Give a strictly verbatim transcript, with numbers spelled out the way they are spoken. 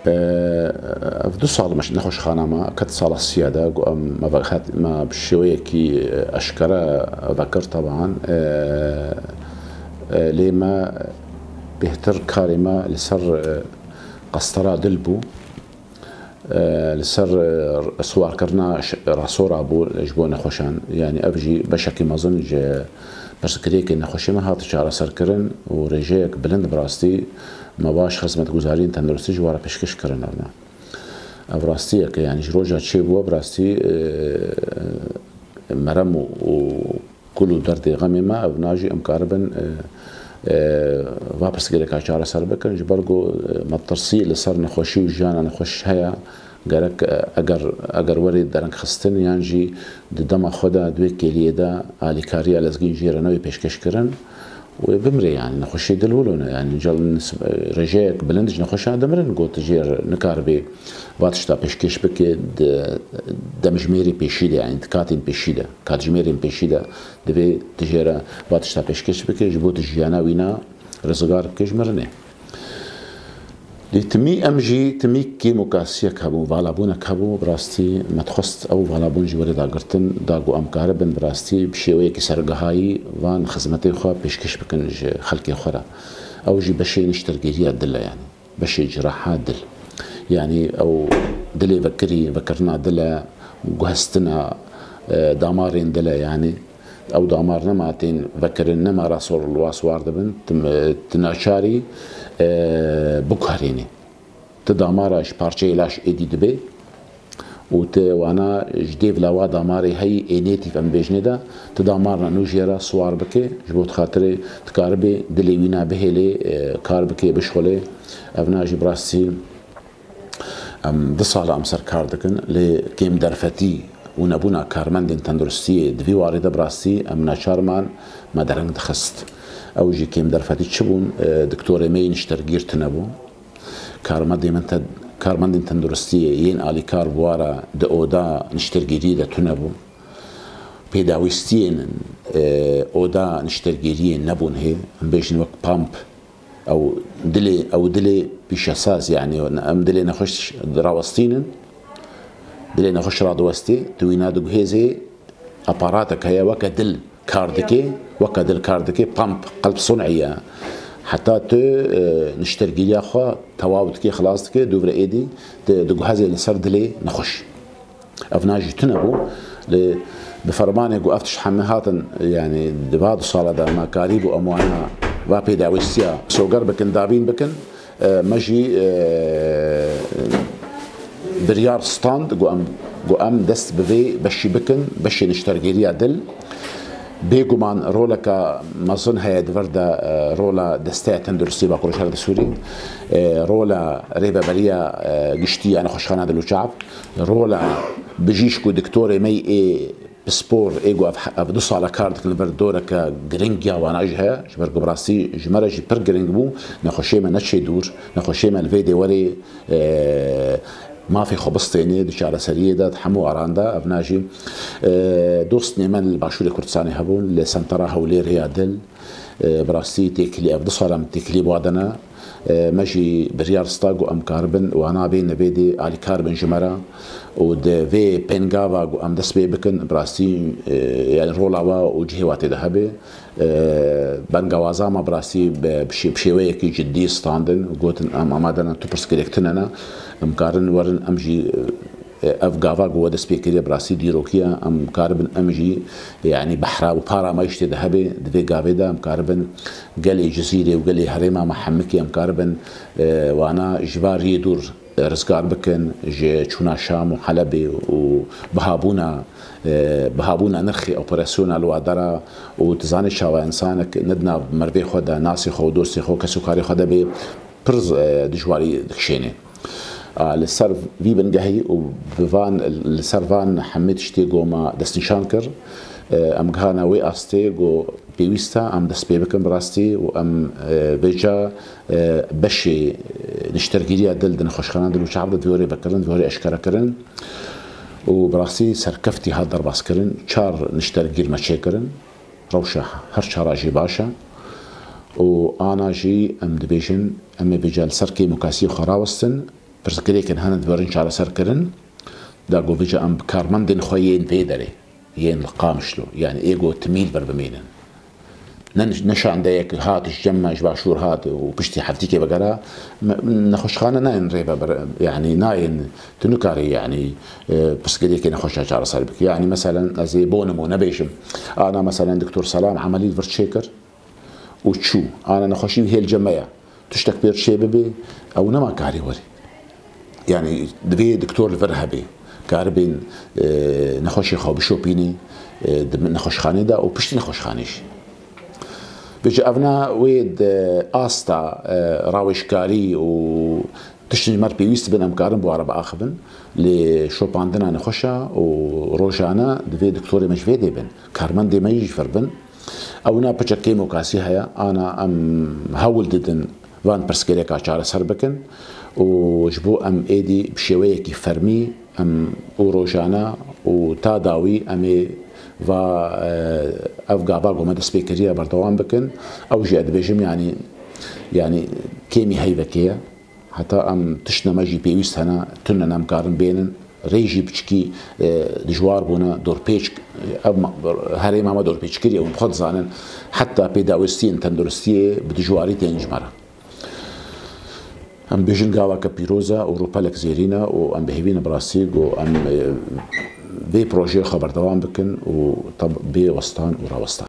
Ev du sal me nexweşxana me ket sala siya de, ku em me vehat-, me bi şêweyekî eşkere vekir, teban, e, e, lê me bêhtir karê me li ser, e, qestera dil bû. E, li ser, e, siwarkirina ş-, rasora bû ji bo nexweşan. Yanî ev jî beşekî mezin ji pirsgirêkê nexweşê me hat çareserkirin û rêjeyek bilind bi rastî me baş xizmetguzariyên tenduristî ji we re pêşkêş kirin. Ev rastiyek e, yanî ji roja çêbû bi rastî, e, merem û, û kul û derdê xemê me, ev na jî em karibin, e, e, va pirsgirêka çareser bikin, ji ber ku, e, metirsî li ser nexweşî û jiyana nexweş heye, gerek, e, eger, eger werê derengxistin yan jî di dema xwe de, di wê kêliyê de alîkariya lezgîn jê re newê pêşkêş kirin, wê bimrê, yanî nexweşê dil wilo ne, yanî gel nis-, rêjeyek bilind ji nexweşan dimirin, got jê re nikaribê va tişta pêşkêş bike di demjimêrê pêşî de, yanî di katên pêşî de, katjimêrên pêşî de divê tu jê re va tişta pêşkêş bike, ji bo tu jiyana wîna rizgar bike ji mirinê. Lê timî em jî, timî kêm û kasiyek hebû, valabûnek hebû, bi rastî me dixwest ew valabûn ji werê dagirtin, da ku em karibin bi rastî bi şêweyekî sergehayî van xizmetê xwe pêşkêş bikin ji xelkê xwe re. Ew jî beşê niştergeriya dil e, yanî beşê ciraha dil. Yanî ew dilê vekirî, vekirina dil e, guhestina, e, damarên dil e, yanî ew damar nema tên vekirin, nema rasor li wa siwar dibin, tu, tu naçarî, e, biguherînî. Tu damara ji parçeyê laş êdî dibe û tu wana ji dêvla wa damarê heyî ê native em bêjinê de, tu damarna nû jê re siwar bike, ji bo xatirê tu karibê dilê wîna bihêlê, e, kar bike, bişxulê. Ev na jî bi rastî Em du sal e em ser kar dikin, lê kêmderfetî û nebûna karmendên tenduristiyê di vî warê de bi rastî em neçar man, me dereng dixist. Ew jî kêmderfetî çi bûn? E, doktorê me yê niştergîr tune bû. Karmendê min te-, karmendên tenduristiyê yên alîkar bi wa re di oda niştergîriyê de tune bû. Pêdawîstiyên, e, oda niştergîriyê nebûn hê, em bêjin wek pamp, Ew dilê, ew dilê pîşesaz, yanî em dilê nexweş rawestînin, dilê nexweş radiwestê, tu wîna diguhêzê, aparatek heye, weke dil kar dike, weke dil kar dike, pamp, qelb sun'î ye. Heta tu, e, niştergîriya xwe tewaw dike, xilas dike, dûvre êdî, tu diguhezê li ser dilê nexweş. Ev na jî tune bû. Lê bi fermanê ku ev tişt heme hatin, yanî di va du sala de me karîbû em wana va pêdawîstiya soger bikin, dabîn bikin, e, me jî, e, biryar stand ku em, ku em dest bi vê beşî bikin, beşê niştergeriya dil. Bêguman roleka mezin heye di vir de, e, rola Desteya Tenduristî Bakur Rojhilatê Sûrî, e, rola Rêveberiya, e, Giştî ya Nexweşxana Dil û Çav, rola bijîşk û doktorê me yê pispor ê ku ev, ev du sala kar dikin li vir doreke giring ya wana jî heye. Ji ber ku bi rastî ji me re jî pir giring bû, nexweşê me neçê dûr, nexweşê me li vê dêwerê, e, mafê xwe bistênê di çareseriyê de, di hemû aran de. Ev na jî, e, dostnê me li Başûrê Kurdistanê hebûn, li Sentera Hewlêrê ya Dil, e, bi rastî têkilî, ev du sal em têkilî bi wa de ne. E, me jî biryar sta ku em karibin wana bê nevêdê alîkar bin ji me re û di vê pêngava ku em dest pê bikin, bi rastî, e, yani rola wa û cihê wa tê de hebe. E, bengawaza me bi rastî bi, bi şê-, bi şêweyekî ciddî standin û gotin, em amade ne, tu pirsgirêk tune ne, em karin werin, em jî, e, ev gava ku we dest pê kiriye bi rastî dîrokî ye, em karibin em jî, yanî behra û para me jî tê de hebe, di vê gavê de em karibin gelê Cizîrê û gelê herêma me hemikê em karibin, e, wana ji va riyê dûr rizgar bikin ji çûna Şam û Helebê û bihabûna, e, bihabûna nirxê operasyona li wa dera û tu zanî çawa însanek ne di nav mervê xwe de, nasê xwe û dostê xwe û kesûkarê xwe de bê pir, e, dijwarî dikişêne. A, li ser vî bingehî û bi van, li ser van hemî tiştê ku me destnîşan kir, e, em gihane wê astê ku pêwîst e em dest pê bikin bi rastî û em, e, vêca, e, beşê, e, niştergîriya dil di nexweşxaneya dil û çav de di vê wêrê vekirin, di vê wêrê eşkere kirin û bi rastî serkeftî hat derbas kirin. Çar niştergîr me çêkirin. Rewşa her çara jî baş e. Û ana jî em dibêjin, em ê vêca li ser kêm û kasiyê xwe rawestin. Pirsgirêkên hene diberin çareserkirin, da ku vêca em karmendên xwe yên vê derê, yên li Qamişlo, yanî ê ku timî li vir bimînin. Ne, ne şandeyek hat ji cem me, ji başûr hat û piştî heftîkê vegera, me, nexweşxane nayên rê ve bir, yanî nayên, tu nikarî, yanî, e, pirsgirêkê nexweşa çareser bikî. Yanî meselen ez ê bo nimûne bêjim, ana meselen Doktor Selam emelî li vir çêkir, û çû. Ana nexweşî wî hêl cem me ye. Tiştek pêr çê bibe, ew nema karî werî. Yanî divê doktor li vir hebe. Karibên, e, nexweşê xwe bişopînê, e, di nexweşxanê de û piştî nexweşxanê jî. Vêca evna wê di asta, e, rawêjkarî û tiştên ji me re pêwîst bin, em karin bi wan re biaxivin. Lê şopandina nexweşa û rojane divê doktorê me ji vê dê bin. Karmendê me jî ji vir bin. Ewna piçek kêm û kasî heye, ana em hewl didin van pirsgirêka çareser bikin û ji bo em êdî bi şêweyekî fermî em û rojane û ta dawî em ê va, e, ev gava ku me dest pê kiriye berdewam bikin. Ew jî ez dibêjim, yanî, yanî kêmî heyvekê ye. Heta em tiştine me jî pêwîst hene, tune ne em karin bênin. Rê jî piçikî, e, dijwar bûne, dorpêç, ev ma-, herêma me dorpêçkirî ye, hûn xwe dizanin. Heta pêdawistiyên tenduristiyê bi dijwarî tên ji me re. Em bêjin gaveke pîroz e û rûpelek zêrîn e û em bi hêvî ne bi rastî ku em, e, vê projeyê xwe berdewam bikin û tab-, bê westan û rawestan.